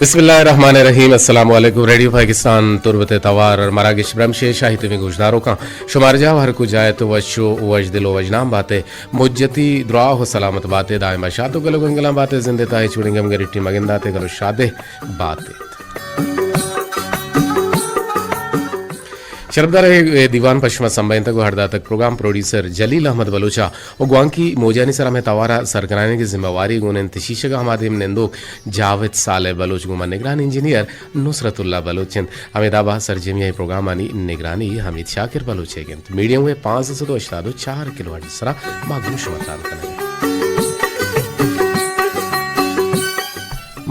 بسم اللہ الرحمن الرحیم۔ السلام علیکم۔ ریڈیو پاکستان تربت توار مراگش برمش، شاہی تمہیں گوشداروکاں شمار جاہ ہر کجا ات، وش و وش دل و وش نام باتے۔ مجتی دراہ و سلامت باتے، دائم شاد و گل و گنگلاں باتے، زندے تاہی چوڑیں گم گریٹی مگنداتے، گل و شادے باتے۔ شرپدار اے دیوان پہ شما سمبھینتگ و ہر داتگ۔ پروگرام پروڈیوسر جلیل احمد بلوچ ء و گوانکی موجانی سرا مئے توار ء سرکنائینگ ء ذمہ واری گون انت۔ شیشگ ء ہما دیم نندوک جاوید صالح بلوچ گوں ما نگران انجینئر نصرت اللہ بلوچ انت۔ ہمے داب ء سرجمی ء پروگرامانی نگرانی حمید شاکر بلوچ ئیگ انت۔ میڈیم ویو پانزدہ سد و ہشتاد و چار کلو ہرٹز ء سرا ما گوں شما تران کنگ ء انت۔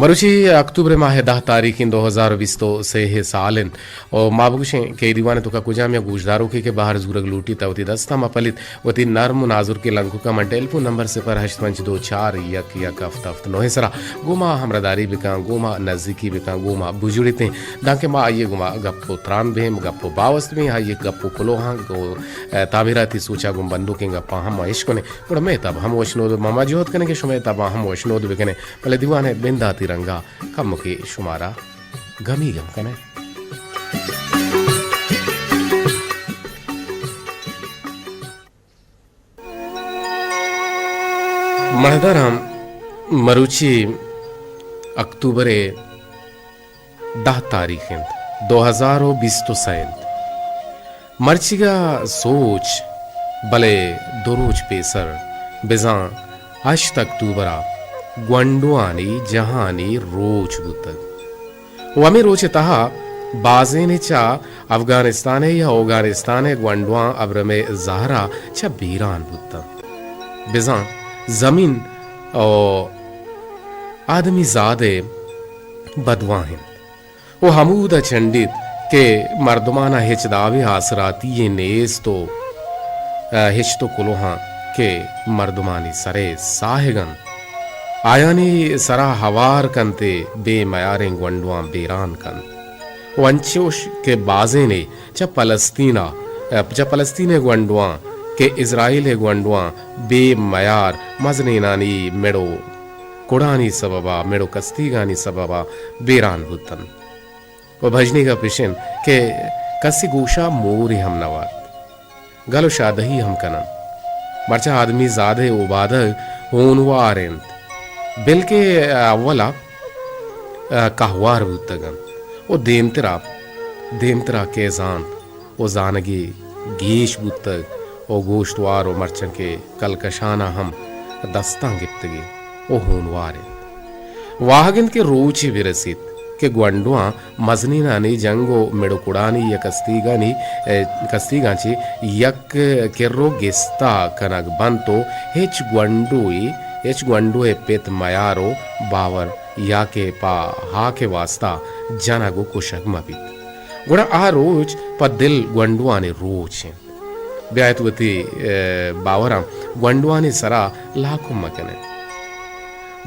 مروچی اکتوبر ماہ ء دہ تاریخ انت، دو ہزار و بیست و سے ء سال انت۔ و ما بگوشیں کہ اے دیوان ء توکا کجام یک گوشداروکے کہ بہر زورگ لوٹیت، وتی دستاں مہ پلیت، وتی نرم و نازرکیں لنککاں من ٹیلیفون نمبر صفر ہشت پنچ دو چار یک یک ہفت ہفت نو ء سرا گوں ما ہمراہداری بکن، گوں ما نزیکی بکن، گوں ما بجوڑیتیں، دانکہ ما آئی ء گوں ما گپ و تران بیں، گپ و باوست بیں، آئی ء گپ و کلوہاں گوں، ء، تعمیراتی سوچا گوں بندوکیں گپاں ہم ما اشکنیں، گڑا مئے تب ہم وشنود، ما ما جہد کنیں کہ شمئے تباں ہم وشنود بکنیں، بلے دیوان ء بنداتی رنگا کمکے شمارا گمی گم کنیں۔ مہدرم، مروچی اکتوبر ء دہ تاریخ انت، دو ہزار و بیست و سئے انت۔ مرچیگا سوچ، بلے دو روچ پیسر، بزاں ہشت اکتوبر ء گونڈوانی جہانی روچ بوتگ۔ و ہمے روچ ء تہا بازینے چہ افغانستان ء یا اوگانستان ء گونڈواں ابرم ء زہر ء چہ بیران بوتنت۔ بزاں زمین و آدمی زاد ء بدواہ انت۔ و ہمود ء چنڈیت کہ مردمان ء ہچ دابے آسراتی یے نیست و، ء، ہچ تو کلوہاں کہ مردمانی سر ء ساہگ انت، آیانی سرا ہوار کنت ء بے میاریں گونڈواں بیران کنت۔ و انچوش کہ بازینے چہ پلستین ء، چہ پلستین ء گونڈواں کہ اسرائیل ء گونڈواں بے میار مزنینانی مڑ و کڑانی سببا، مڑ و کستیگانی سببا بیران بوتنت۔ و بژنیگ ء پیش انت کہ کسی گوشا مورے ہم نہ وارت۔ گل و شادہی ہم کننت۔ مرچاں آدمی زادہ اوبادگ ہونوار انت، بلکہ اولا کہوار بوتگ انت و دیمترا، دیمترا کئے زانت و زانگی گیش بوتگ و گوشتوار و مرچاں کہ کلکشانا ہم دستاں گپتگی و ہونوار انت۔ واہگ انت کہ روچے برسیت کہ گونڈواں مزنینانی جنگ و مڑ و کڑانی یا کستیگانی، ء، کستیگاں چہ یک کر و گستا کنگ بنت و ہچ گونڈوی، ہچ گونڈوئے پت میار و باور یا کہ پہ ہاک ء واستا جنگ و کشگ مہ بیت۔ گڑا آ روچ پہ دل گونڈوانی روچ انت۔ بیایت وتی، ء، باوراں گونڈوانی سرا لاکم مہ کنیں۔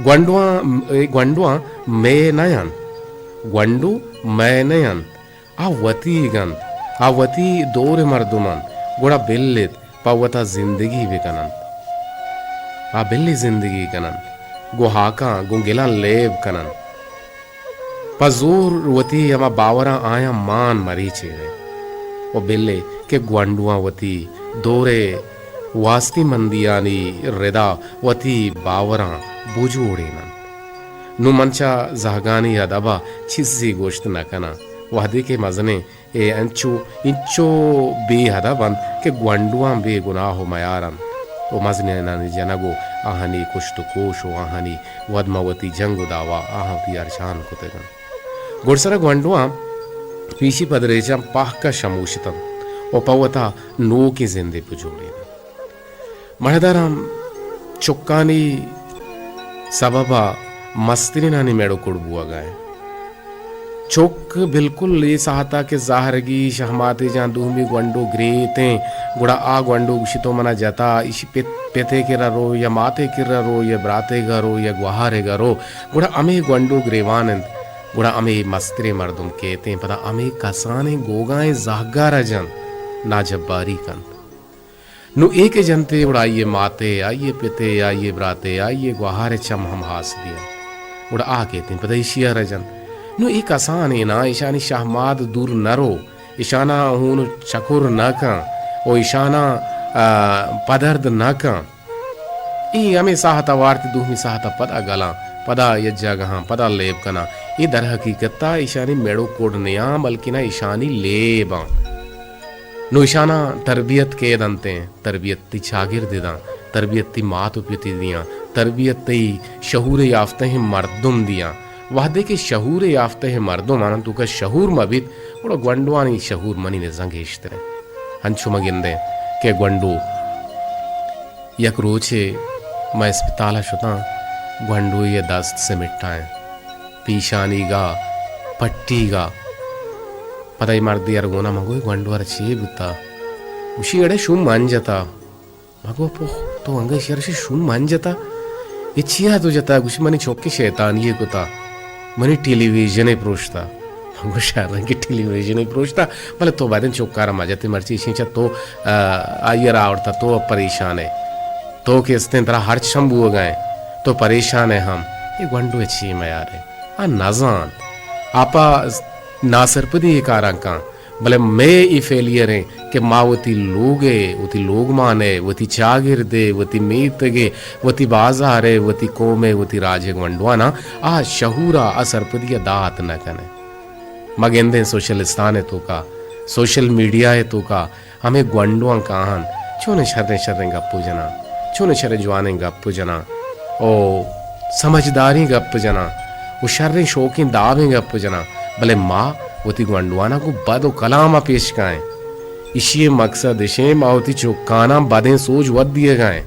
گونڈواں، گونڈواں مئے نہ انت۔ گونڈو مئے نہ انت۔ آ وتیگ انت۔ آ وتی دور ء مردم انت۔ گڑا بل ایت پہ وتا زندگی بہ کن انت۔ آ بل ء زندگی کن انت۔ گوں ہاکاں، گوں گلاں لیب کن انت۔ پہ زور وتی ہما باوراں آیاں مان مریچین ء و بلے کہ گونڈواں وتی دور ء واستی مندیانی ردا وتی باوراں بجوڑین انت۔ نوں من چہ زہگانی ادب ء چیزے گوشت نہ کناں، وہدے کہ مزنیں اے انچو، انچو بے ادب انت کہ گونڈواں بے گناہ و میار انت و مزنینانی جنگ و آہانی کشت و کوش و آہانی وت مہ وتی جنگ و دعوا آہاں وتی ارجان کتگ انت۔ گڈسرا گونڈواں پیشی پدریچاں پہک ء شموشت انت و پہ وتا نوکیں زندے پجوڑین انت۔ مڑداراں چکانی سبب ء مسترینانی میڑ و کڑ بوگ ء انت۔ چک بالکل اے ساعت ء کہ زہرگی شہماتے جان دومی گونڈو گریتیں، گڑا آ گونڈو گوشی تو منا جتا، ایشی پت، پتے کرا رو یا ماتے کرا رو یا براتے گا رو یا گوہارے گا رو، گڑا ہمے گونڈو گریوان انت، گڑا ہمے مستریں مردم کیتیں، پدا ہمے کسانیں گوگائیں زہگار ء جنت، ناجباری کنت۔ نوں اے کہ جنت ء گڑا آئی ء مات ء، آئی ء پت ء، آئی ء برات ء، آئی ء گوہار ء چم ہم ہاس دیاں۔ گڑا آ کیت انت پدا ایشی ء را جنت۔ نوں اے کسانیں نا، ایشانی شہمات دور نہ رو، ایشاناں ہون و چکر نہ کن و ایشاناں، آ، پدرد نہ کن۔ اے ہمے ساہت ء وارت، دومی ساہت ء پدا گلاں، پدا یک جاگہاں، پدا لیب کناں۔ اے در حقیقت ء ایشانی میڑ و کڈ نیاں، بلکنا ایشانی لیباں۔ نوں ایشاناں تربیت کئے دنتیں؟ تربیت تئی چاگرد داں، تربیت تئی مات و پتی دیاں، تربیت تئی شعور یافتہیں مردم دیاں۔ وہدے کہ شعور یافتہیں مردم آناں توکا شعور مہ بیت، گڑا گونڈوانی شعور منی نزاں گیشتریں۔ ہنچو مہ گندیں کہ گونڈو یک روچے ما اسپتال ء شتاں، گونڈوئی ء دست سمٹائیں، پیشانیگا، پٹیگا۔ پدا اے مردی ار گونا من گوئی گونڈو ار چی بوتا؟ گوشی اڑے شوم من جتا۔ من گو پوخ تو انگا شر شوم من جتا؟ اے چیا تو جتا؟ گوشی منی چوکی شیطانی کتا، منی ٹیلی ویژن پروشتا۔ گوشاں کہ ٹیلی ویژن پروشتا، بلے تو بعدیں چوکارا مجتے، مرچی ایشیں چا تو، آ، آئی را آورتا، تو پریشان ہے، تو کہ استیں ترا ہرچ ہم بوگا ہیں، تو پریشان ہے ہم۔ اے گونڈو چی میارے؟ آ نزان۔ آپا ناسرپدی اے کاراں کن، بلے مے ای فیلئر ہیں کہ ما وتی لوگے، وتی لوگمانے، وتی چاگردے، وتی میتگے، وتی بازارے، وتی قومے، وتی راجے گونڈوانا آ شعورا، آ سرپدیا دات نہ کنے۔ ما گندیں سوشلستان ء توکا، سوشل میڈیا ء توکا ہمے گونڈواں کاہن چونیں شریں شریں گپ و جناں، چونیں شریں جوانیں گپ و جناں، او سمجھداریں گپ جناں، او شریں شوکیں دابیں گپ جناں، بلے ما وتی گونڈوانا گوں بد و کلام ء پیش کائیں۔ ایشی ء مقصد اشیں ما وتی چکاناں بدیں سوج وت دیگا ایں۔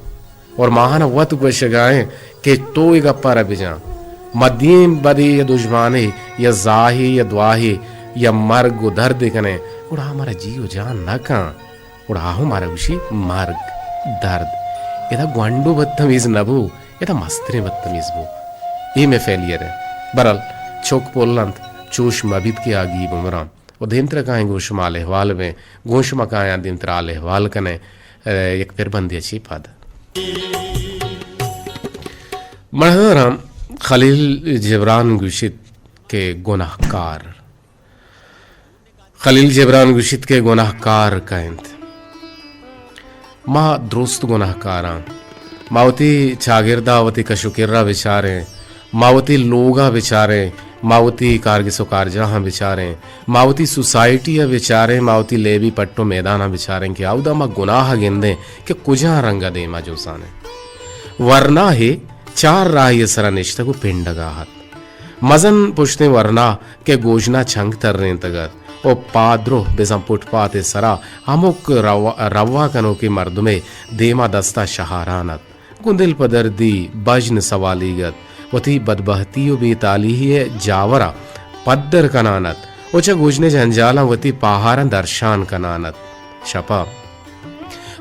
اور ماہان وت گوشگا ایں کہ تو اے گپا را بجاں۔ ما دیم بدے یا دژمانے یا زاہے یا دواہے یا مرگ و درد کنیں، گڑا آ مارا جی و جان نہ کن۔ گڑا آ ہوں مارا گوشی مرگ، درد۔ ادا گونڈو بدتمیز نہ بو، ادا مستریں بدتمیز بو۔ اے مئے فیلئر ایں۔ برحال چک پل انت، چوش مہ بیت کہ آ گیب مراں۔ و دیمتر کائیں گوں شما حال احوال بیں، گوں شما کایاں دیمتر حال احوال کنیں، اے، یک پربندے چی پد۔ مڑداراں خلیل جبران گوشیت کہ گناہکار۔ خلیل جبران گوشیت کہ گناہکار کئے انت؟ ما درست گناہکاراں۔ ما وتی چاگردا، وتی کش و کرا بچاریں، ما وتی لوگا بچاریں، ما وتی کارگس و کارجاہاں بچاریں، ما وتی سوسائٹیا بچاریں، ما وتی لیبی پٹ و میداناں بچاریں کہ اودا ما گناہ گندیں کہ کجا رنگا دیما جوزانیں۔ ورناہے چار راہی سرا نشتگ و پنڈگا ات۔ مزن پشتیں ورنا کہ گوژنا چنگ ترینتگ ات و پادرو بزاں پٹ پات ء سرا ہمک روا، روا کنوکیں مردمے دیما دستا شہاران ات۔ گوں دل پہ دردی بژن سوالیگ ات، وتی بدبہتی و بے تالیہی ء جاورا پدر کنان ات و چہ گوژنیں جنجالاں وتی پاہاراں درشان کنان ات۔ شپا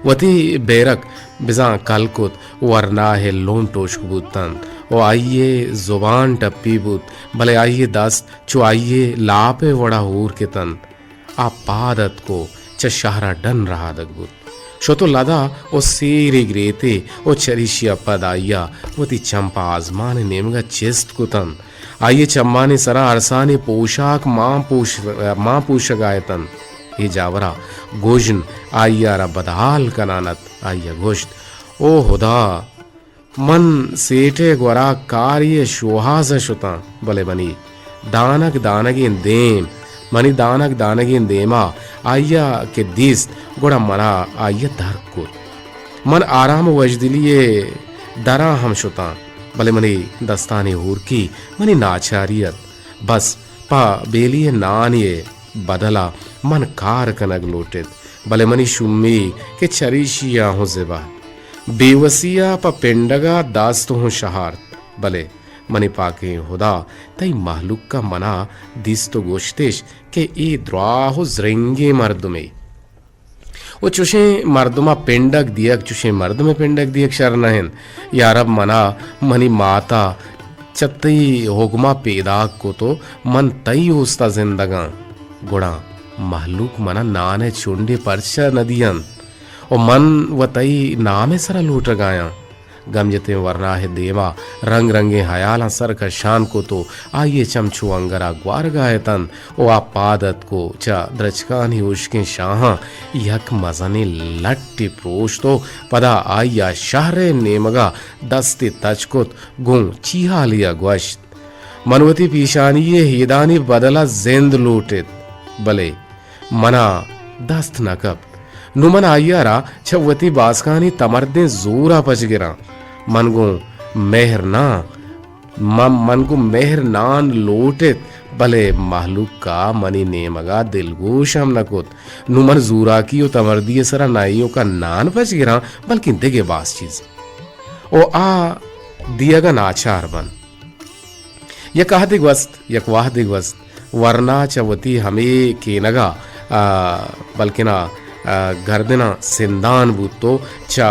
وتی بیرک بزاں کل کت، ورناہ ء لنٹ ہشک بوت انت و آئی ء زبان ٹپی بوت، بلے آئی ء دست چو آئی ء لاپ ء وڑا ہور کت انت۔ آ پاد اتک و چہ شہر ء ڈن رہادگ بوت۔ شت و لدا و سیرے گریتے و چریشی ء پد آئی ء وتی چم پہ آزمان ء نیمگ ء چست کت انت۔ آئی ء چمانی سرا ارسانی پوشاک مان پوش، مان پوشگ ء ات انت۔ اے جاور ء گژن آئی ء را بدحال کنان ات۔ آئی ء گوشت، او ہدا! من سیٹھ ء گورا کارے ء شوہاز ء شتاں، بلے منی دانگ دانگیں دیم، منی دانگ دانگیں دیما آئی ء کہ دیست، گڑا منا آئی ء درک کت۔ من آرام و وشدلی ء دراں ہم شتاں، بلے منی دستانی ہورکی منی ناچاری ات۔ بس پہ بیلی ء نانی ء بدل ء من کار کنگ لوٹت، بلے منی شومی کہ چریشی ء ہوں زبہت۔ بے وسی ء پہ پنڈگ ء دست ہوں شہارت، بلے منی پاکیں ہدا تئی مہلوک ء منا دیست و گوشتش کہ اے دراہ و زرنگیں مردمے۔ و چوشیں مردم ء پنڈگ دیگ، چوشیں مردم ء پنڈگ دیگ شر نہ انت۔ یارب منا منی مات ء چہ تئی حکم ء پیداک کت و من تئی اوست ء زندگاں، گڑا مہلوک منا نان ء چنڈے پرچا نہ دینت؟ و من و تئی نام ء سرا لوٹگایاں۔ گمجتیں ورناہ ءِ دیما رنگ رنگیں ہیالاں سر کشان کت و آئی ءِ چم چو انگرا گوارگا اتنت و آ پاد اتک و چہ درچکانی ہشکیں شاہاں یک مزنیں لٹے پروشت و پدا آئی ءَ شہر ءِ نیمگا دستے تچک کت، گوں چیہالے ءَ گوشت، من وتی پیشانی ءِ ہیدانی بدل ءَ زند لوٹ ایت، بلے منا دست نہ کپت۔ نوں من آئی ءَ را چہ وتی باسکانی تمردیں زور ءَ پچ گراں۔ من گوں مہر ناں، من، من گوں مہر نان لوٹ ایت، بلے مہلوک ءَ منی نیمگ ءَ دلگوش ہم نہ کت۔ نوں من زوراکی و تمردی ءِ سرا نہ ایوک ءَ نان پچ گراں، بلکیں دگہ باز چیز۔ و آ دیگ ءَ ناچار بنت۔ یک عہدے گوست، یک وہدے گوست، ورنا چہ وتی ہمے کینگ ءَ، آ، بلکنا، آ، گردناں سندان بوت و چہ،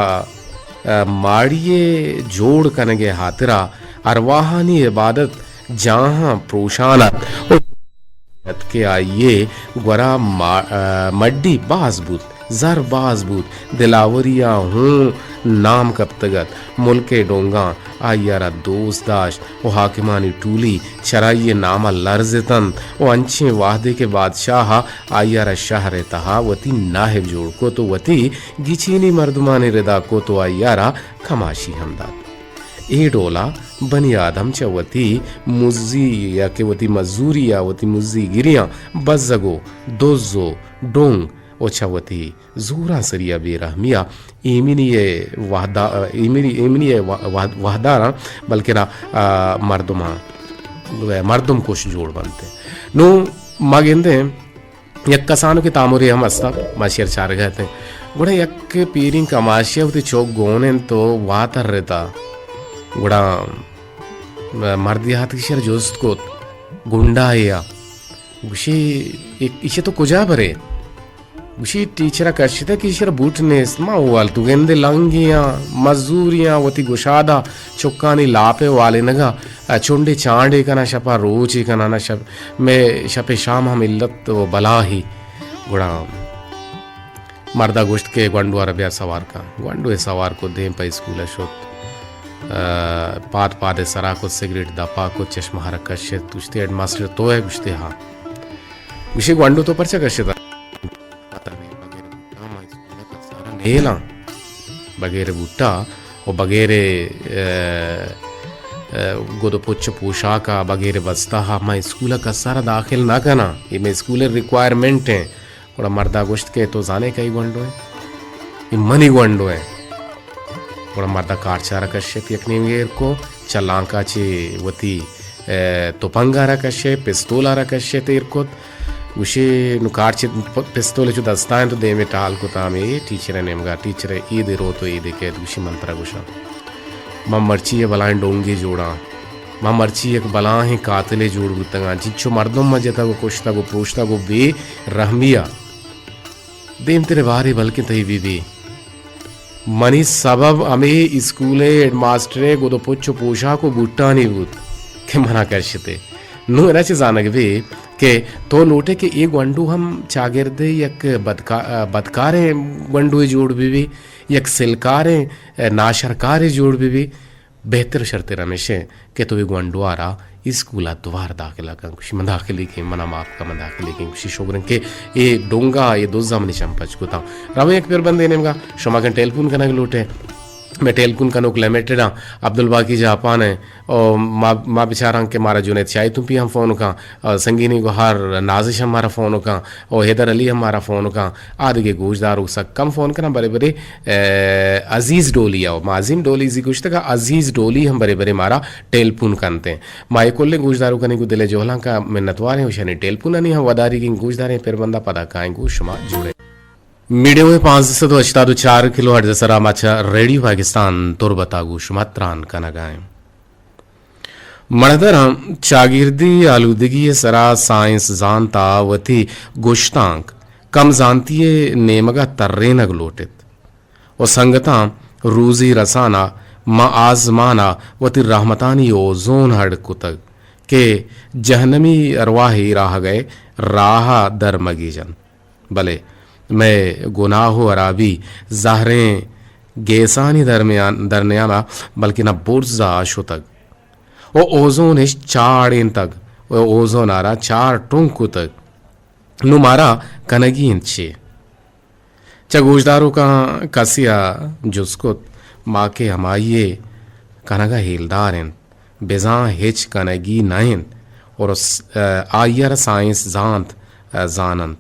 آ، ماڑی ءِ جوڑ کنگ ءِ ہاترا ارواہانی عبادت جاہاں پروشان ات و ات کہ آئی ءِ گورا ما-، آ، مڈی باز بوت، زر باز بوت، دلاوری ءَ ہوں نام کپتگ ات۔ ملک ءِ ڈونگاں آئی ءَ را دوست داشت و حاکمانی ٹولی چرائی ءِ نام ءَ لرز اتنت و انچیں وہدے کہ بادشاہ ءَ آئی ءَ را شہر ءِ تہا وتی ناہب جوڑ کت و وتی گچینی مردمانی ردا کت و آئی ءَ را کماشی ہم دات۔ اے ڈولا بنی آدم چہ وتی مزی یا کہ وتی مزوری یا وتی مزی گریاں بزگ و دز و ڈونگ و چہ وتی زوراں سریا بے رحمیا ایمنی ءِ وہدا-، ایمنی، ایمنی ءِ وہ-، وہ-، وہداراں بلکنا، آ، مردماں، مردم کش جوڑ بنت۔ نوں ما گندیں یک کسانکیں تامرے ہم ہستاں، ما شیر چارگا اتیں۔ گڑا یک پیریں کماشے وتی چوک گون انت و واتر رتا۔ گڑا مردی آتک شیر جست کت، گنڈا اے آ۔ گوشی، ایشی تو کجا برے؟ گوشی، ٹیچر ءَ کشتہ کہ ایشی ءَ بوٹ نیست۔ ما اول تو گندے لنگیاں، مزوریاں، وتی گشادا چکانی لاپ ءِ والینگا چنڈے چانڈے کناں، شپا روچے کناں، نہ شپ، مئے شپ ءِ شام ہم علت و بلاہی۔ گڑا مردا گوشت کہ گونڈو ءَ را بیار سوار کن۔ گونڈو ءَ سوار کت، دیم پہ اسکول ءَ شت۔ آ، پاد پاد ءِ سرا کت، سگریٹ دپا کت، چشمہ ءَ را کشت۔ گوشتی، ہیڈ ماسٹر تو ئے؟ گوشتی، ہاں۔ گوشی، گونڈو تو پرچا کشتہ؟ بغیر بوٹا ما اسکول ءَ کسارا نیلاں۔ بغیر بوٹا و بغیر، ءَ، ءَ، گد و پچ و پوشاک ءَ، بغیر بستہ ءَ ما اسکول ءَ کسارا داخل نہ کناں۔ اے مئے اسکول ءِ ریکوائرمنٹ ایں۔ گڑا مردا گوشت کہ تو زانے کئی گونڈو ئے؟ اے منی گونڈو ئے۔ گڑا مردا کارچ ءَ را کشت یک نیمگے ایر کو، چہ لانکا چہ وتی، ءَ، تپنگ ءَ را کشت، پستول ءَ را کشت ایر کت۔ گوشی، نو کارچ پ-، پستول چو دستا انت و دیمے ٹال کتا ہمے ٹیچر ءِ نیمگا، ٹیچر ءَ ایدے روت و ایدے کیت۔ گوشی، من ترا گوشاں، من مرچی ءَ بلاہیں ڈونگے جوڑاں، من مرچی یک بلاہیں قاتلے جوڑ بوتگاں، چنچو مردم من جتگ و کشتگ و پروشتگ و بے رحمی ءَ۔ دیمتر ءَ بارے بلکیں تئی بہ بی۔ منی سبب ہمے اسکول ءِ ہیڈ ماسٹر ءِ گد و پچ و پوشاک و بوٹانی بوت کہ منا کشت ئے۔ نوں ادا چہ زانگ بی کہ تو لوٹ ئے کہ اے گونڈو ہم چاگرد ءِ یک بدکا-، بدکاریں گونڈوے جوڑ بہ بی، یک سلکاریں ناشرکارے جوڑ بہ بی۔ بہتر و شرتر ہمیش انت کہ تو اے گونڈو ءَ را اسکول ءَ دوار داخل ءَ کن۔ گوشی، من داخلی کن، منا معاف کن، من داخلی کن۔ گوشی، شگرن کہ اے ڈونگا، اے دزا منی چم پچ کتاں۔ رویں یک پربندے نیمگا، شما کن ٹیلیفون کنگ لوٹ ئے۔ مئے ٹیلیفون کنوک لمیٹڈ آں۔ عبدالباقی جاپان ءَ، او ما، ما بچاراں کہ مارا جنید شاہی تمپی ہم فون کن، او سنگینی گوہار نازش ہم مارا فون کن، او حیدر علی ہم مارا فون کن، آ دگہ گوشداروک سک کم فون کناں، برے برے، اے، عزیز ڈولی ءَ، ما عظیم ڈولی زی گوشتگ ءَ، عزیز ڈولی ہم برے برے مارا ٹیلیفون کنت۔ ما اے کلیں گوشداروکانی گوں دل ءِ جہلانک ءَ منتوار ایں، اشانی ٹیلیفونانی ہم وداریگیں۔ گوشداریں پربند ءَ پدا کائیں گوں شما جوڑ ئے۔ میڈیم ویو پانزدہ سد و ہشتاد و چار کلو ہرٹز ءِ سرا ما چہ ریڈیو پاکستان تربت ءَ گوں شما تران کنگ ءَ ایں۔ مڑدراں چاگردی آلودگی ءِ سرا سائنس زانت ءَ وتی گشتانک کم زانتی ءِ نیمگ ءَ ترینگ لوٹ ایت و سنگتاں روزی رسان ءَ ماں آزمان ءَ وتی رحمتانی اوزون اڈ کتگ کہ جہنمی ارواہ ایراہگ ءِ راہ ءَ در مگیج انت۔ بلے مئے گناہ و ہرابی زہریں گیسانی درمیان، درمیان ءَ بلکنا برز ءَ شتگ ءُ اوزون اِش چاڑینتگ ءُ اوزون ءَ را چار ٹنگ کتگ۔ نوں مارا کنگی اِنت چے؟ چہ گوشداروکاں کسے ءَ جست کت، ما کہ ہمائی ءِ کنگ ءَ ہیلدار اِنت، بزاں ہچ کنگی نہ اِنت اور س-، آئی ءَ را سائنس زانت، زاننت۔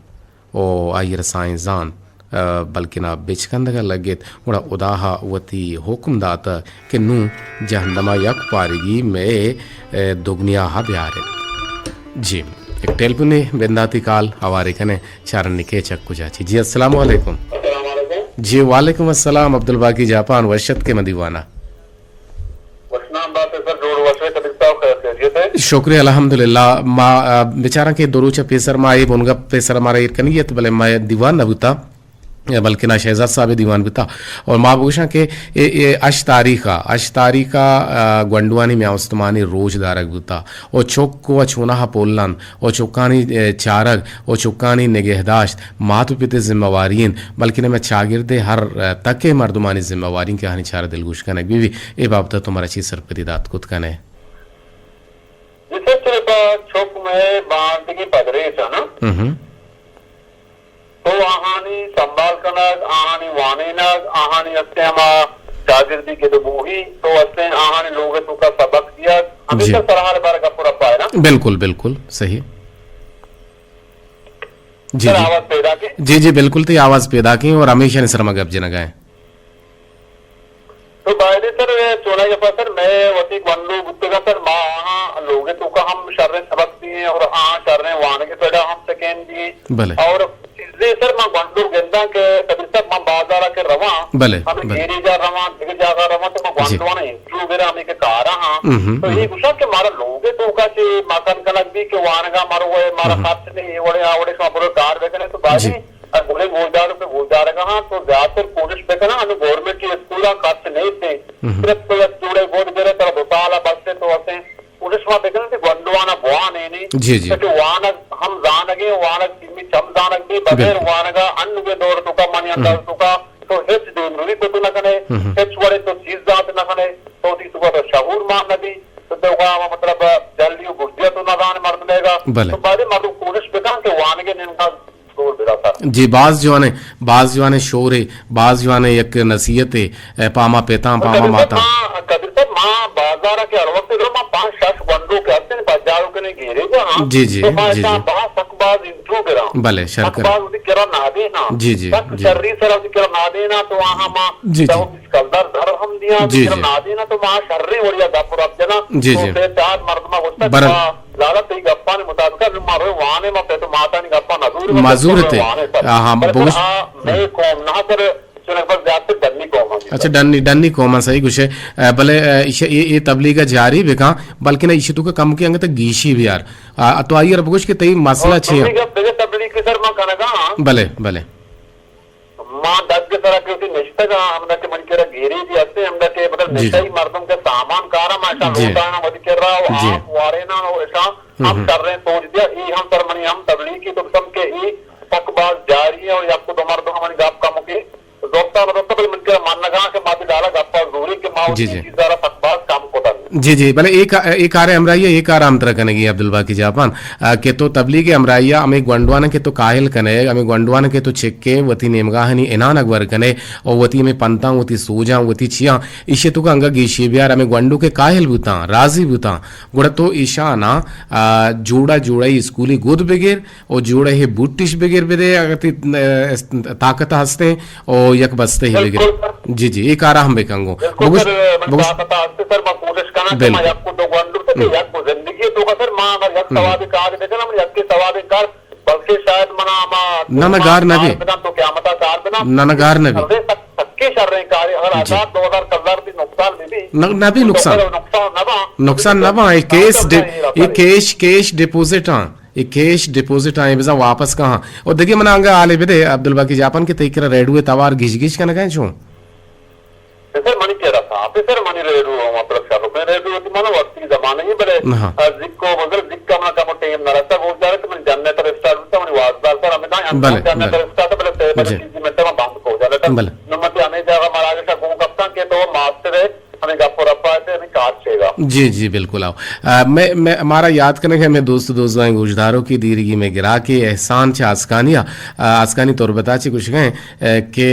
ءُ آئی ءَ را سائنس زانت، ءُ بلکنا بچکندگ ءَ لگت، گڑا ہدا ءَ وتی حکم داتہ کہ نوں جہندم ءَ یک پارگی مئے، ءُ، دگنیا ءَ بیارت۔ جی، یک ٹیلیفونے بنداتی کال ہوارے کنیں، چاریں کہ چک کجا چی۔ جی، السلام علیکم۔ جی، وعلیکم السلام، عبدالباقی جاپان، وش اتکے مئے دیوان ءَ۔ وشنام بات ئے سر، جوڑ وش ئے، قدیر صاحب خیر خیریت ئے؟ شکر الحمدللہ۔ ما، آ، بچاراں کہ دو روچ پیسر ما اے بنگپ پیسر مارا ایر کنگی ات، بلے ما دیوان نہ بوتا، بلکنا شہزاد صاحب دیوان بوتا۔ اور ما بگوشاں کہ اے، اے ہشت تاریخ ءَ، ہشت تاریخ ءَ، آ، گونڈوانی میان استمانی روچ دارگ بوتا۔ او چک و چوناہا پولان، او چکانی، اے، چارگ، او چکانی نگہداشت، مات و پت ءِ ذمہ واری انت، بلکن ہمے چاگرد ءِ ہر، اے، تک ءِ مردمانی ذمہ واری انت کہ آہانی چارہ دلگوش کنگ بہ بی۔ اے بابت ءَ تو مارا چی سرپدی دات کت کن ئے؟ جی سر، چرے پہ چک مئے باندگی پدریچ ءَ نا۔ ہم۔ تو آہانی سنبھال کنگ، آہانی وانینگ، آہانی استیں ہما چاگردی گد و بوہی، تو استیں آہانی لوگ ءِ توکا سبق دیگ، ہمیشہ جی۔ سرحال بار گپ و رپا ہے نا؟ بالکل، بالکل، صحیح۔ جی، سر، جی۔ آواز پیدا کی؟ جی، جی، بالکل، تئی آواز پیدا کی اور ہمیشہ نے سر ما گپ جنگا ہے۔ تو بایدیں سر، چونائی ءَ پہ سر، مئے وتی گونڈو بوتگاں سر، ما آہاں لوگ ءِ توکا ہم شریں سبق دییں اور آہاں شریں وانگ ءِ پڑا ہم سکین دییں۔ بلے۔ اور چیزے سر، ما گونڈو گنداں کہ کبھی سر ما بازار ءَ کہ رواں، بلے، ہمیں بلے۔ گیریج ءَ رواں، دگہ جاگہ رواں، تو ما جی۔ گونڈوانا انٹرویو گراں، ہمیں کہ کارا ہاں۔ ہم، ہم، تو ہم۔ یہ گوشاں کہ مارا لوگ ءِ توکا چے ما کن کنگ بی کہ وانگا مارو ہے، مارا ہم، ہم۔ خرچ نہیں، یہ وڑے آ وڑے شما برو کار بکنے تو بازی جی۔ گلیں گوشداروک ءِ گوشدارگ ءَ ہاں تو زیاتر کوشش بہ کناں، ہمے گورنمنٹ ءِ اسکولاں خرچ نیست انت۔ ہم۔ صرف تو یک جوڑے گد گرے ترا دو سال ءَ بس ءَ تو اسیں کوشش ما بہ کناں کہ گونڈوان ءَ بوان اینے۔ جی، جی۔ تاکہ وانگ ہم زانگیں، وانگ چمی چم زانگ بی، بغیر بالکل۔ وانگ ءَ انوگیں دور توکا منی انداز ہم۔ توکا تو ہچ دیمروی کت نہ کنے، ہم۔ ہچ وڑے تو چیز زانت نہ کنے، تو وتی توکا تو شعور مان نہ بی، تو توکا مطلب جہلی و بزدی ءَ تو نہ زانے مردمے گا۔ بلے۔ تو بایدیں مردم کوشش بہ کناں کہ وانگ ءِ نیمگا زور بداتا۔ جی، باز جوانیں، باز جوانیں شورے، باز جوانیں یک نصیحتے، اے، پہ ہما پتاں، پہ ہما قدیر صاحب، ماتاں۔ ما، قدیر صاحب، ما بازار ءَ کہ ہر وقت رو ما پانچ شش گونڈو کہ ہستن، بازار ءَ کنے گیرے جا، ہاں۔ جی، جی، تو ما جی، ایشاں جی۔ باز سک باز انٹرویو گراں۔ بلے، شر سک کرے۔ باز وتی کرا نادین، ہاں۔ جی، جی، سک جی۔ شری سر وتی کرا نادین، ہاں، تو آہاں ما جی، جی۔ دہ بیس کلدار زر ہم دیاں، جی، وتی کرا جی۔ نادین، ہاں، تو ما شریں وڑیا گپ رپ جناں۔ جی، تو جی۔ سے چار مردم گوشتا کہ برن۔ ما لالا، تئی گپانی مطابق ءَ ما رویں وانیں، ما پت و ماتانی گپاں نزوریں، ما زورتے۔ وانیں سر۔ آہاں، بلے سر، بگوش۔ آ، مئے قوم نہ سر، چونکہ بس زیادہ ڈنی قوم ہم اچھا، سر۔ ڈنی، ڈنی قوم ہم صحیح گوشے۔ اے، بلے، اے، ایش-، اے، اے تبلیغ جاری بکاں، بلکن ایشی توکا کم کے انگت گیشی بیار۔ آ، تو آئی ءَ را بگوش کہ تئی مسئلہ اور چی ہے؟ تبلیغ، بغیر تبلیغ کے سر ما کنگا ہاں۔ بلے، بلے۔ ما دگ ءِ سرا کہ وتی نشتگ آں، ہمدا کہ منی کرا گیریجے ہستیں، ہمدا کہ مطلب جی، جی۔ نشئی مردم کہ سامان کاراں، ما اشاں جی۔ لوٹاں وتی کرا و جی۔ آپ واریناں و اشاں ہم ہم۔ شریں سوج دیا، ای ہم سر منی ہم تبلیغی تو بسم کہ ای سک باز جاری ہیں و یک دو مردم منی گپ کم کی زورتا مدد بل منی کرا منگا کہ ما بھی لالا گپا زوری کہ ما جی، وتی جی۔ چیزا را سک باز کم کتن۔ جی، جی، بلے اے کا-، اے کار ءِ ہمراہی ءَ اے کار ءَ ہم ترا کنگی عبدالباقی جاپان، آ، کہ تو تبلیغ ءِ ہمراہی ءَ ہمے گونڈوان کہ تو کاہل کنے، ہمے گونڈوان کہ تو چکے وتی نیمگاہانی انانگ ور کنے، او وتی ہمے پنتاں، وتی سوجاں، وتی چیاں، ایشی توکا انگا گیشی بیار، ہمے گونڈو کہ کاہل بوتاں، راضی بوتاں، گڑا تو ایشاناں، آ، جوڑا جوڑا اسکولی گد بگر، او جوڑے ہے بوٹش بگر بدے، اگر تی، آ، طاقت ہستے، او یک بستے ہے بگر۔ بالکل سر۔ جی، جی، اے کارا ہم بکنگو۔ بالکل بگوش-، سر، من بگوش-، طاقت ہستے سر، من کوشش کناں کہ ما بالکل۔ یک کو دو گونڈو تو کہ ہم۔ یک کو زندگی تو کا سر، ما اگر یک ہم۔ ثواب کار بکناں، من یک کے ثواب کار، بلکہ شاید منا ما نہ، نہ، گار نہ بی۔ بدن تو قیامتا کار بدن۔ نہ، نہ، گار نہ بی۔ سر، سک-، سکے شریں کارے، اگر جی۔ ہزار دو ہزار کلدار بھی نقصان بھی بی، نہ، نہ بی تو نقصان۔ نقصان نہ با۔ نقصان نہ با، اے کیس ڈی-، اے کیش، کیش ڈپوزٹ ہاں۔ اے کیش ڈپوزٹ آئیں بزاں واپس کہاں۔ او دگہ من آنگا حالے بدے عبدالباقی جاپان کہ تئی کرا ریڈیو توار گیش گیش کنگا چون؟ سر منی کرا صاف سر منی ریڈیو مطلب شرفیں ریڈیو تھی مانا وقتی زمانہ ہی بلے ہاں۔ زکو مگر زکا منا کم ٹیم نہ رستا گوش دارے کہ من جنریٹر اسٹارٹ ہوتا منی وازدار سر ہمیں دائیں بلے، جنریٹر بلے۔ اسٹارٹ بلے تے بلے جی۔ چیزی منٹ ما بند کو جانا تھا۔ بلے۔ نمتی ہمیں جاگہ مراگشا گو جی، جی، بالکل آؤ۔ آ، میں، میں، مارا یاد کنگ ءَ، میں دوست، دوست دوائیں گوشداروں کی دیرگی میں گرا کہ احسان چہ آسکانی ءَ، آ، آسکانی تربت ءَ چہ گوشگ ءَ، آ، کہ،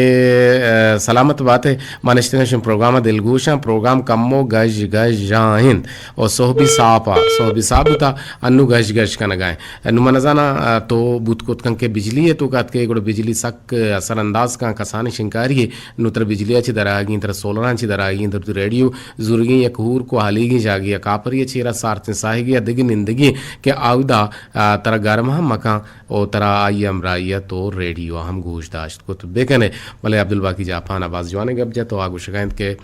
آ، سلامت بات ئے، ما نشتگاں شمئے پروگرام ءَ دلگوشاں، پروگرام کمو گژ گژ ءَ انت۔ او سہبی ساپ ءَ، سہبی ساپ بوتا، انو گژ گژ کنگ ءَ انت۔ نو من نزاناں، آ، تو بوت کت کن کہ بجلی ءِ توک اتکے، گڑا بجلی سک اثر انداز کن، کسانیں شنکاری ءَ، نو ترا بجلی ءَ چہ درآہگیں، ترا سولراں چہ درآہگیں، ترا تو ریڈیو زورگیں، یک ہور کو ہالیگیں جاگے ءَ کاپری ءِ چیرا سارتیں ساہگے ءَ دگہ نندگی کہ آودا، آ، ترا گرم ہم مکن او ترا آئی ہمراہی ءَ تو ریڈیو ءَ ہم گوش داشت کت بکنے۔ بلے عبدالباقی جاپان ءَ باز جوانیں گپ جت و آ گوشگ ءَ انت کہ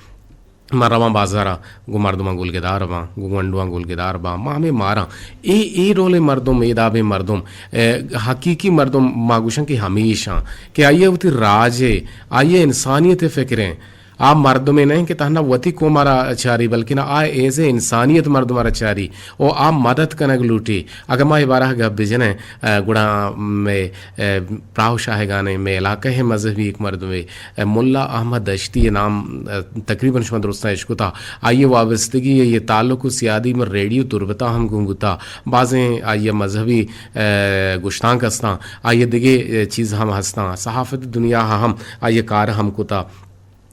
من رواں بازار ءَ، گوں مردماں گلگدار باں، گوں گونڈواں گلگدار باں، ما ہمے ماراں۔ اے، اے ڈولیں مردم، اے دابیں مردم، اے، حقیقی مردم ما گوشاں کہ ہمیش آں کہ آئی ءَ وتی راج ءِ، آئی ءَ انسانیت ءِ فکر ایں۔ آ مردمے نہ انت کہ تہنا وتی قوم ءَ را چاری، بلکن آ ایز اے انسانیت مردم ءَ را چاری و آ مدد کنگ لوٹی۔ اگاں ما اے بارہ ءَ گپ بجنیں، ءَ، گڑا مئے، ءَ، پراہ و شاہگانیں مئے علاقہ ءِ مذہبی یک مردمے، ءَ، ملا احمد دشتی ءِ نام، ءَ، تقریباً شما درستاں اشکتا۔ آئی ءِ وابستگی، آئی ءِ تعلق و سیادی من ریڈیو تربت ءَ ہم گون بوتا۔ بازیں آئی ءِ مذہبی، ءَ، گشتانک ہستاں، آئی ءِ دگہ، ءَ، چیز ہم ہستاں۔ صحافت دنیا ءَ ہم آئی ءِ کار ہم کتا۔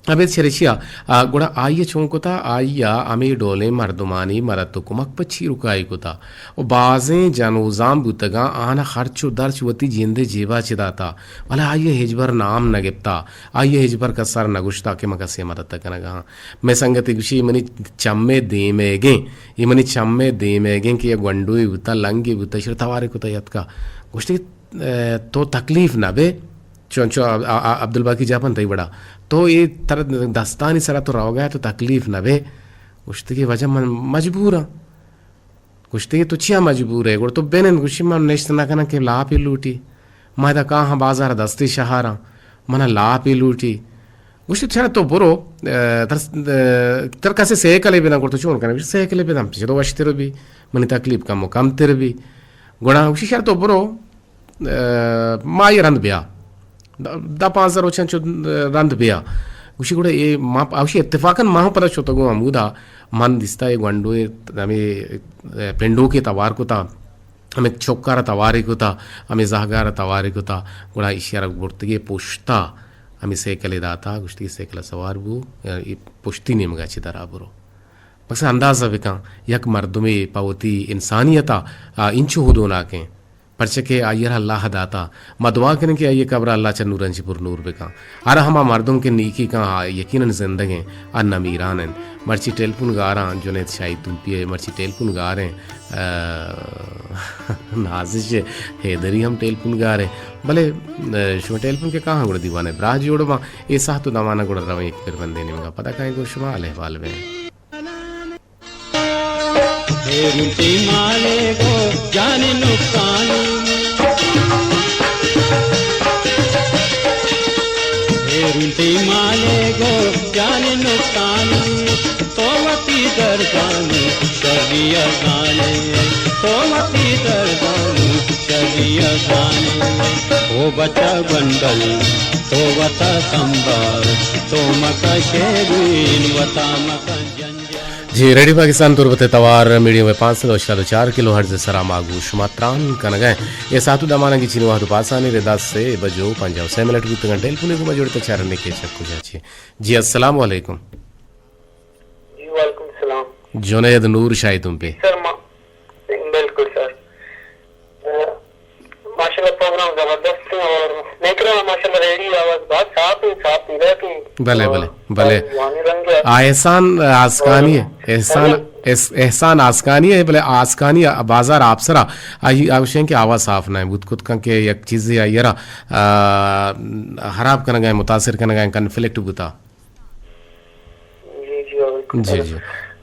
ابید چریشی ءَ، آ، گڑا آئی ءَ چون کتا؟ آئی ءَ ہمے ڈولیں مردمانی مدد و کمک پہ چیرکائی کتا و بازیں جنوزام بوتگاں، آہاں خرچ و درچ وتی جند ءِ جیب ءَ چہ داتا، بلے آئی ءَ ہچبر نام نہ گپتا، آئی ءَ ہچبر کس ءَ را نہ گوشتا کہ من کسے ءِ مدد ءَ کنگ ءَ آں۔ مئے سنگتے گوشی، اے منی چم ءِ دیمگیں، اے منی چم ءِ دیمگیں کہ یک گونڈوے بوتا، لنگے بوتا، ایشرا توارے کتا یتکا۔ گوشتی، ءَ، تو تکلیف نہ بے، چون چو ع-، ع-، ع-، عبدالباقی جاپان تئی وڑا۔ تو اے تر دستانی سرا تو روگا ئے تو تکلیف نہ بے۔ گوشتی کہ واجہ من مجبوراں۔ گوشتی کہ تو چیا مجبور ئے؟ گڑا تو بنند۔ گوشی من نشت نہ کناں کہ لاپے لوٹی۔ ما ادا کاہاں بازار دستی شہاراں۔ منا لاپے لوٹی۔ گوشتی چرا تو برو، ءَ، تر، ءَ، تر کسے سیکلے بداں۔ گڑا تو چون کنے؟ گوشتی سیکلے بداں، چہ تو وشتر بی، منی تکلیف کم و کمتر بی۔ گڑا گوشی شر تو برو، ءَ، ما آئی ءَ رند بیا۔ د-، دہ پانزدہ روچاں چو رند بیا۔ گوشی گڑا اے ما پ-، گوشی اتفاقاً ما ہم پدا شتگوں ہمودا، من دیستا اے گونڈوے ہمے، ءَ، پنڈوکے توار کتا، ہمے چکارا توارے کتا، ہمے زہگارا توارے کتا، گڑا ایشی ءَ را برتگے پشتا، ہمے سیکلے داتا، گوشتی سیکل ءَ سوار بو، اے پشتی نیمگا چہ درا برو۔ بس اندازہ بکن، یک مردمے پہ وتی انسانیتا، آ، انچو ہدوناکیں۔ پرچہ کہ آئی ءَ را اللہ داتا۔ ما دعا کنیں کہ آئی ءِ قبر ءَ اللہ چہ نوراں چہ پر نور بکن۔ ہر ہما مردم کہ نیکی کن، آ یقیناً زندگ انت، آ نمیران انت۔ مرچی ٹیلیفون گاراں جنید شاہی تمپی ءَ، مرچی ٹیلیفون گار انت، آ، نازش حیدری ہم ٹیلیفون گار انت۔ بلے، آ، شما ٹیلیفون کہ کاہاں گڑا دیوان ءِ براہ جوڑ باں۔ اے ساعت و دمانہ گڑا رویں یک پر بندے نیمگا، پدا کائیں گوں شما حال احوال بیں۔ ہیرونٹی مالے گو جان نقصانی۔ ہیرونٹی مالے گو جان نقصانی۔ تو وتی دردانی شری ازانے۔ تو وتی دردانی شری ازانے۔ او بچا گنڈل، تو وتا سنبھال، تو مکا شیرین، وتا مکا جنجال۔ جی، ریڈیو پاکستان تربت ءِ توار میڈیم ویو پانچ سد و ہشتاد و چار کلو ہرٹز ءِ سرا ما گوں شما تران کنگ ءَ ایں۔ اے ساعت و دمانگی چین وہد و پاسانی ردا سے بجو پنجاہ و سے منٹ بوتگ انت۔ ٹیلیفونے گوں ما جوڑ ایں، چارنے کہ چہ کجا چے۔ جی، السلام علیکم۔ جی، وعلیکم السلام۔ جنید نور شاہی تمپی۔ سر، ما، بالکل سر۔ ماشاءاللہ پروگرام زبردست ہے اور میں کہہ رہا ہوں ماشاءاللہ ریڈیو آواز بہت صاف ہے، صاف پیدا کی۔ بلے، اور بلے، بلے۔ جوانی رنگ ہے۔ آ، احسان آسکانی ہے۔ اور احسان، احس-، احسان آسکانی ہے، بلے آسکانی بازار آپسرا۔ آئی، آ، گوشیں کہ آواز صاف نہ ہے۔ بوت کت کن کہ یک چیزے آئی را، آ، خراب کنگا ہے، متاثر کنگا ہے، کنفلکٹ بوتا۔ جی، جی، بالکل جی، سر۔ جی۔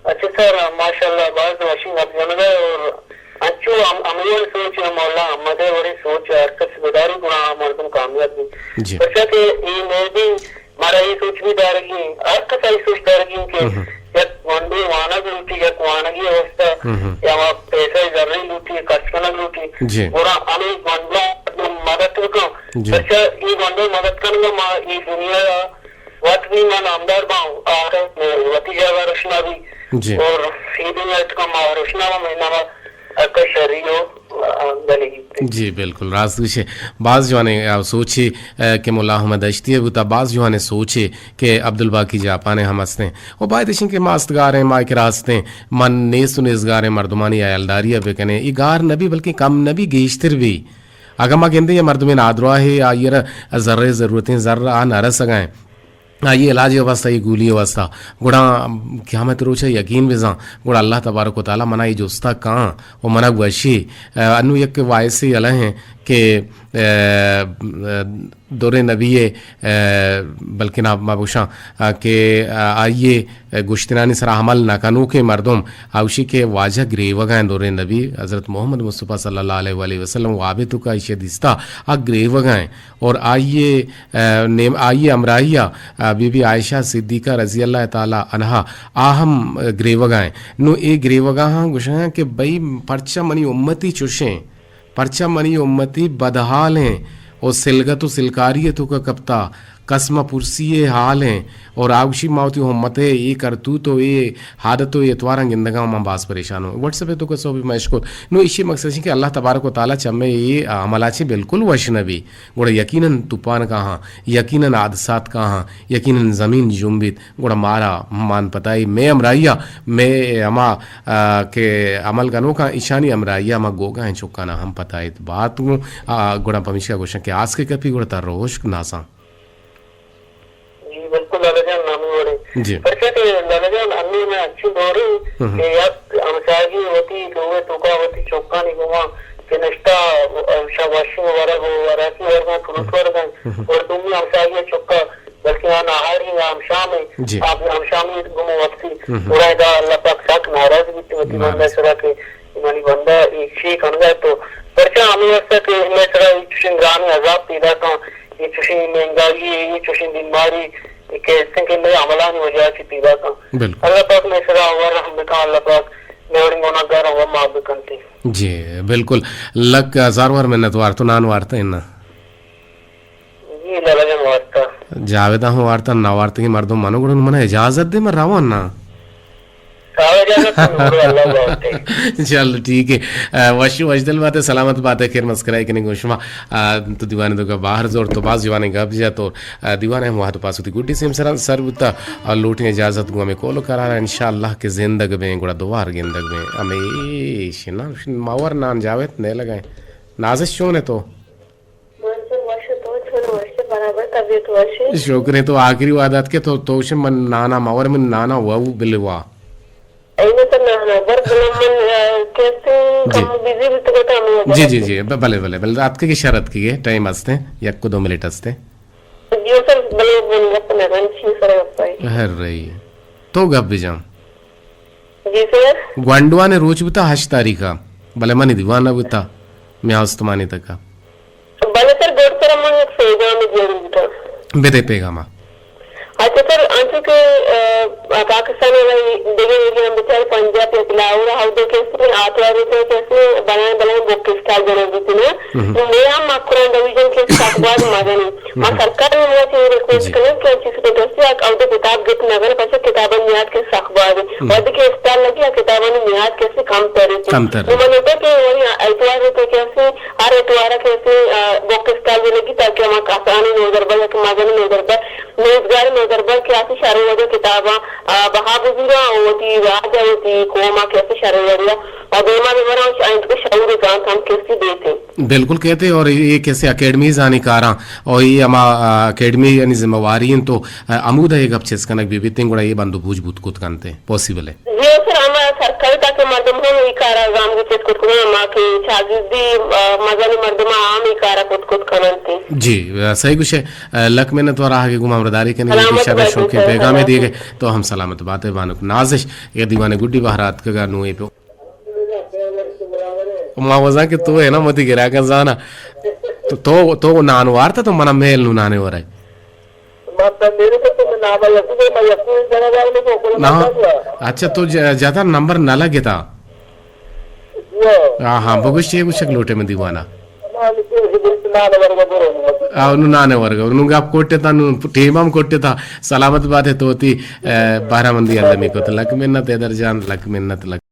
اچھا سر، ماشاءاللہ، باز وشیں گپ جنگ ہے اور انچو ہم-، ہمے وڑ سوچ ہے، مولا احمد ہے، وڑیں سوچ ہے، ہر کس بداری گڑا مردم کامیاب بی۔ جی۔ پرچا کہ اے مہدی مارا اے سوچ بھی دارگی، ہر کس اے سوچ دارگی کہ ہم۔ یک گونڈے وانگ لوٹی، یک وانگی اوستا ہم۔ یا وہاں پیسہ زرے لوٹی، خرچ کنگ لوٹی۔ جی۔ گڑا ہمے گونڈو مدد بکن۔ جی۔ پرچا اے گونڈو مدد کنگا ما اے دنیا وت بھی ما نامدار باں، آخر وتی جاگہ رشنا بھی۔ جی۔ اور اے دنیا اتکا ما روشنا و مئے نام اکا شری و، آ، بلگی۔ جی، بالکل راست گوشے۔ باز جوانیں، آ، سوچے، آ، کہ ملا احمد دشتی بوتا، باز جوانیں سوچے کہ عبدالباقی جاپان ہم ہستیں۔ و باید اشیں کہ ما استگاریں، ما کہ راستیں، من نیست و نیزگاریں مردمانی عیالداری بکنیں۔ ای گار نبی بلکہ کم نبی، گیشتر بی۔ اگاں ما گندیں یا مردمیں نادراہے، آئی را زرے ضرورتیں، زر آ نہ رسگائیں۔ آئی علاج ءِ واستہ، آئی گولی ءِ واستہ، گڑا قیامت روچ ءَ یقین بزاں، گڑا اللہ تبارک و تعالی منا اے جستا کاں و منا گوشی، آ، انو یک وائسے یلہ ہیں کہ، آ، آ، دور نبی ءِ، آ، بلکنا ما گوشاں، آ، کہ، آ، آئی گوشتنانی سرا عمل نہ کنوکیں مردم، آ گوشی کہ واجہ گریوگا ہیں دور نبی، حضرت محمد مصطفی صلی اللہ علیہ وآلہ وسلم وابے توکا ایشی دیستا، آ گریوگا ہیں۔ اور آئی ءِ، آ، نیم-، آئی ءِ ہمراہی ءَ، آ، بی بی عائشہ صدیقہ رضی اللہ تعالی عنہا آ ہم، آ، گریوگا ہیں۔ نو اے گریوگا ہاں گوشاں کہ بھئی پرچا منی امتی چوشیں، پرچا منی امتی بدحال ہیں و سلگت و سلکاری ءِ توکا کپتا، کس ما پرسی ءِ حال ہیں۔ اور آ گوشی ما وتی امت ءِ اے کرتوت و اے عادت و اے اتواراں گندگاں من باز پریشان ہوں۔ واٹس ایپ ءِ توکا سوبی ما اشکت۔ نو ایشی مقصد ہے کہ اللہ تبارک و تعالی چمے اے عملا چے بالکل وش نبی۔ گڑا یقیناً توپان کاہاں، یقیناً حادثات کاہاں، یقیناً زمین جنبیت، گڑا مارا مان پتائی، مئے ہمراہیا، مئے ہما، آ، کہ عمل کنوکاں ایشانی ہمراہیا ہما گوگاہیں چکانا ہم پتائیت بات گوں، آ، گڑا پمیشکا گوشاں کہ آس کہ کپی گڑا تر و ہشک ناساں۔ جی، بالکل لالا جان، ہمے وڑے۔ جی۔ پرچا کہ لالا جان، ہمے مئے انچیں دورے ہم۔ کہ یک ہمساہگے وتی لوگ ءِ توکا وتی چکانی گوما کہ نشتہ، شہ واشنگ ورگ و وراکی ورگاں، فروٹ ورگاں، ہم۔ اور دومی ہمساہگے چکا، بلکہ آ نہاری یا ہمشام ہے، جی۔ آپ ہمشامی گوما وپسی، ہم۔ گڑا ادا اللہ پاک سک ناراض بیت وتی ناراض۔ بندہ سرا کہ منی بندہ اے چی کنگا تو پرچا ہمے واسطہ کہ مئے سرا اے چوشیں گرانیں عذاب پیدا کن، اے چوشیں مہنگائی، اے چوشیں بیماری، اے کہ استیں کہ مئے عملانی وجہ چی پیدا کن۔ بالکل۔ اللہ پاک مئے سرا و رحم بکن، اللہ پاک مئے وڑیں گناہگاراں و معاف بکنتے۔ جی، بالکل۔ لک ہزار وار منت وار، تو نان وارتا ہے نا؟ جی، لالا جان وارتا۔ جاویدا ہوں وارتا، نہ وارتگیں مردم منو گڑا من اجازت دے، من روان نا۔ آ، اجازت تو نورو اللہ بہتے۔ چل ٹھیک ہے۔ آ، وش، وش دل بات ہے، سلامت بات ہے، خیر مسکرائی کنی گو شما۔ آ، تو دیوان دو کا باہر زور تو باز جوانے گپ جا تو، آ، دیوان ہم وہد پاسو تی گڈی سیم سر، سر بوتا، آ، لوٹیں اجازت گو ہمیں کولو قرار ہے، انشاءاللہ کہ زندگ بیں، گڑا دوار گندگ بیں۔ ہمیش نا، ماور نان جاوید نہیں لگائیں۔ نازش چون ہے تو؟ من چون وش، تو چون وش، برابر طبیعت وش۔ شکر ہے، تو آخری وعدہ ات کہ تو، تو شے من نانا مور من نانا واو بلوا۔ اینو تو نانا، بر بلا من، آ، کیسے جی۔ کم بزی بھی تو بتا ہمیں جی، جی، جی، ب-، بلے، بلے، بلے، اتکگے شر اتکگے، ٹائم ہستے، یک کو دو منٹ ہستے۔ جی سر، بلے من گپ نہ رنچی سر گپ آئی۔ ہر رہی۔ تو گپ بجان۔ جی سر۔ گونڈوانے روچ بوتا ہشت تاریخ ءَ، بلے منی دیوان نہ بوتا، میاں استمانی تکا۔ بلے سر، گڈ سر من یک پیغام دیگ بوتا۔ بدے پیغام ءَ۔ اچھا سر، انچو کہ، آ، پاکستان ءَ دگہ ایریا ہم بچار پنجاب یا لاہور ءَ ہودے کیسے آتوار روچ ءَ کیسے بلائیں بلائیں بک اسٹال جنگ بیتنے۔ ہم۔ نو مئے ہم مکران ڈویژن کہ سک باز مزنیں۔ ما ہم۔ سرکار ءَ ہم چہ ریکویسٹ جی۔ کنیں کہ انچی سکے کسی یک اودے کتاب گپت نہ کنیں، پرچہ کتابانی نیاد کہ سک باز۔ ہم۔ وہدے کہ اسٹال لگی، آ کتابانی نیاد کسی کم تر ہے۔ کم تر ہے۔ نو من لوٹاں کہ وہی اتوار روچ ءَ کسی ہر اتوار ءَ کسی، آ، بک اسٹال جنگی تاکہ ہما کسانیں نودربر یا کہ مزنیں نودربر، نیزگاریں نودربر کہ آسی شریں وڑے ءَ کتاباں، آ، بہا بزوراں، وتی راج ءَ وتی قوم ءَ کہ آسی شریں وڑے ءَ دیما ببراں، آیاں توکا شعور زانت ہم کسی بیتیں۔ بالکل کہتے، اور یہ کیسے اکیڈمیز آنی کاراں، اور یہ ہما، آ، اکیڈمی یعنی ذمہ واری ہیں تو، آ، ہمودا یہ گپ چست کنگ بہ بیتیں، گڑا یہ بند و بوج بوت کت کنتے، پاسیبل ہے۔ جی سر، ہما سرکاری تاکہ مردم ہم ای کارا گامگیج چست کت کنن، ہما کہ چاگردی، آ، مزنی مردم ہم ای کارا کت کت کننتی۔ جی، آ، صحیح گوشے، آ، لک منت وار آہگے گوں ہمراہداری کنی، سلامت شر باتیں شوقیں سر، پیغامے سلامت۔ دیگے تو ہم سلامت باتے بانک نازش، یہ دیوان گڈی بہر آتکگا نوے پہ۔ ما وزاں کہ تو ہے نا متی گراکاں زانا۔ تو، تو، تو نان وارتا تو منا میل نو نانے ورائے۔ نہ، اچھا، تو ج-، جتا نمبر نہ لگتا؟ ہاں، ہاں، بگوش چے گوشگ لوٹے من دیوانا۔ آ، نوں نان ورگ ءَ، نوں گپ کٹتا، نوں ٹیم ہم کٹتا۔ سلامت بات ئے، تو وتی، اے، بہرہ مندی المی کت۔ لک منت حیدر جان، لک منت، لک